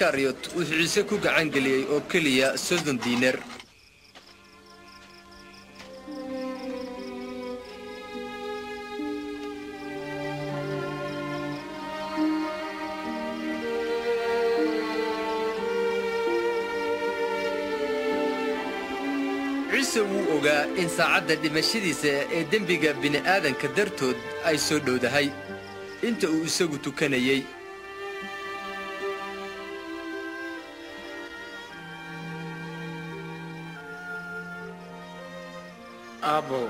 Iskariyot wuxuu Ciise ku gacan geliyey oo keliya 30 diinar. Ciise wuu ogaa in saacadda dhimashadiisa ee dembiga bini'aadanka dartood ay soo dhowdahay inta uu isagu tukanayey. Aabbow,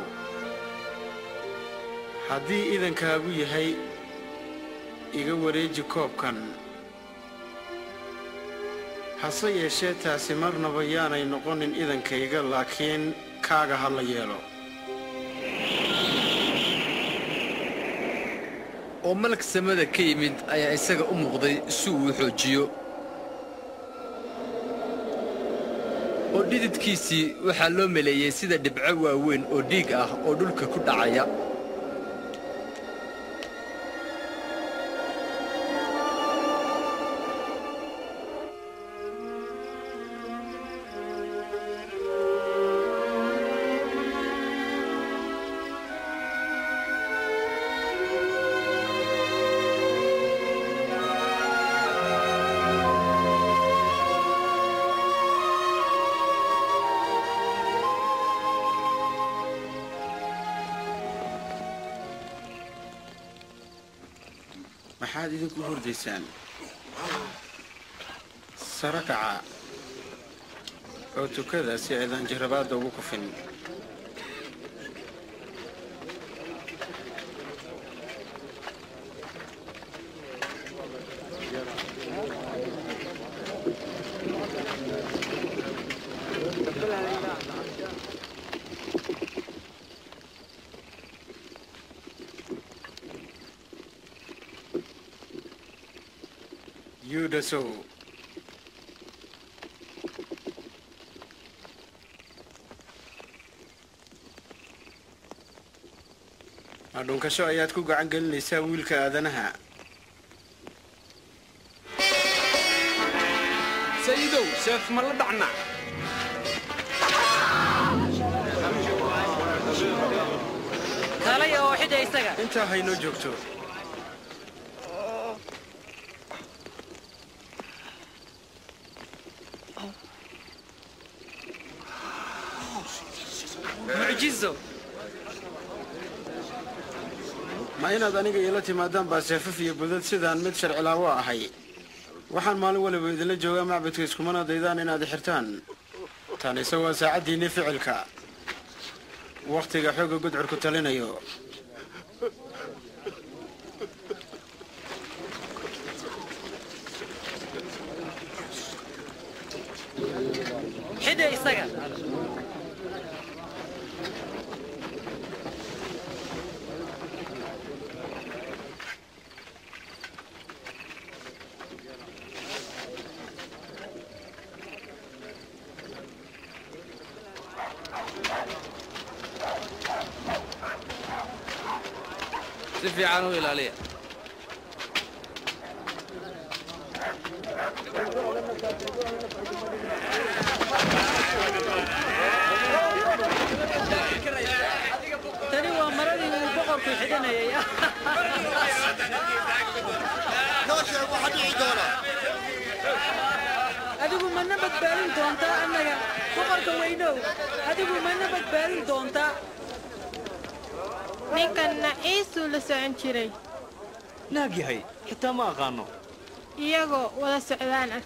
haddii idankaagu yahay, iga wareeji koobkan. Hase yeeshee taasi marnaba yaanay noqonin idankayga, laakiin kaaga ha la yeelo. Oo malag samada ka yimid ayaa isaga u muuqday si uu u xoojiyo. Oo dhididkiisii waxaa loo maleeyey sida dhibco waaweyn oo dhiig ah oo dhulka ku dhacaya. Maxaad idinku hurdaysaan? Sara kaca oo tukada si aydan jarabaadda ugu kufin. Yuudasow, ma dhunkasho ayaad ku gacan gelinaysaa wiilka aadanaha? Sayidow, seef ma la dhacnaa? Kaalaya oo xidha isaga. Intaa haynoo joogto. Mucjizo. Ma inaad aniga iila timaadaan baa seefaf iyo budad sidaan mid sharcilaawo ahay? Waxaan maalin waliba idinla joogaa macbadka, iskumana daydaan inaad xirtaan. Tanise waa saacaddiinni ficilka, wakhtiga xoogga gudcurku talinayo. Xidha isaga. Si fiican u ilaaliya. Tani waa maradii uu boqorku xidhanayay. Noo sheeg waxa dhici doona. Adigu mana badbaadin doontaa annaga, boqorka weynow? Adigu mana badbaadin doontaa? Ninkanna Ciisuu la socon jiray. Naag yahay, xitaa ma aqaano. Iyagoo wada socdaan ah.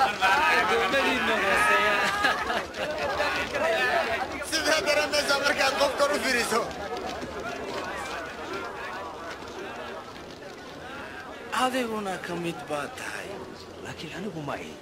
Addoommadiinna hooseeya. Sidee dareemaysaa markaad qof kor u firiso? Adiguna ka mid baad tahay, laakiin anigu ma ihi.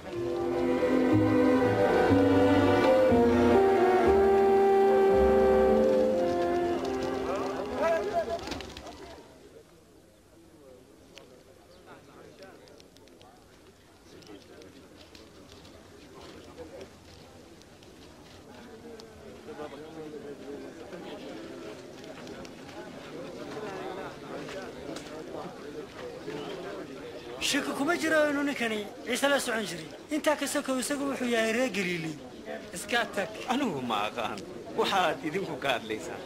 Shaki kuma jiro inuu ninkani Ciise la socon jiray. Intaa ka sokow isagu wuxuu yahay reer Galiili. Iska tag. Anigu ma aqaan waxaad idinku ka hadlaysaan.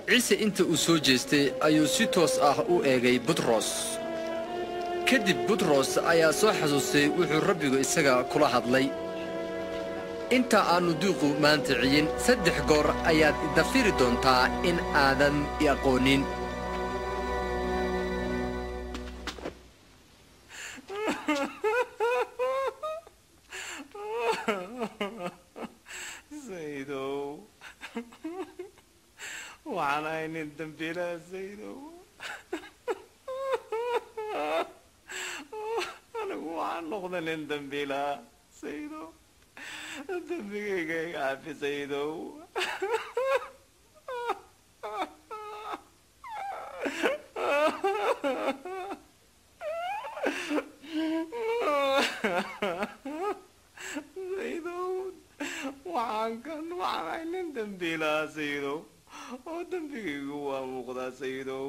Ciise inta uu soo jeestay ayuu si toos ah u eegay Butros. Kadib Butros ayaa soo xasuustay wuxuu Rabbigu isaga kula hadlay. Inta aanu duuqu maanta ciyin, 3 goor ayaad dafiri doontaa in aadan i aqoonin. Sayidow, waxaan ahay nin dambiilaha Sayidow. Anigu waxaan noqday nin dambiilaha Sayidow. Dembigayga iga cafi Sayidow. Sayidow, waxaan ahay nin dambiilaha Sayidow. Oo dembigaygu waa muuqdaa Sayidow.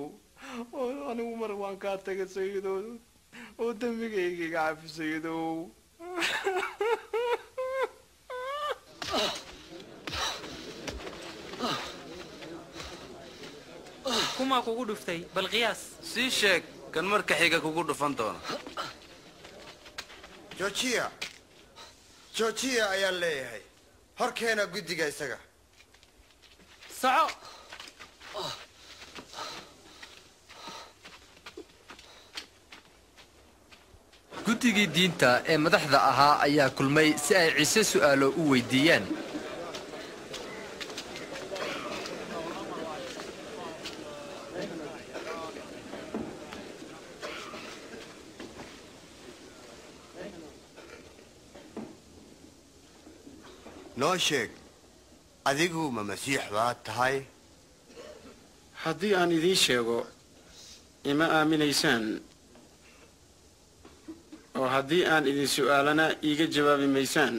Oo anigu mar waan kaa tagay Sayidow. Oo dembigayga iga cafi Sayidow. Kumaa kugu dhuftay bal qiyaas. Sii sheeg kan marka xiga kugu dhufan doona. Joojiya, joojiya ayaan leeyahay. Horkeena guddiga isaga. Soco. Guddigii diinta ee madaxda ahaa ayaa kulmay si ay Ciise su'aalo u weydiiyaan. Noo sheeg, adigu ma Masiix baad tahay? Haddii aan idiin sheego, ima aaminaysaan. Oo haddii aan idin su'aalana iiga jawaabi maysaan.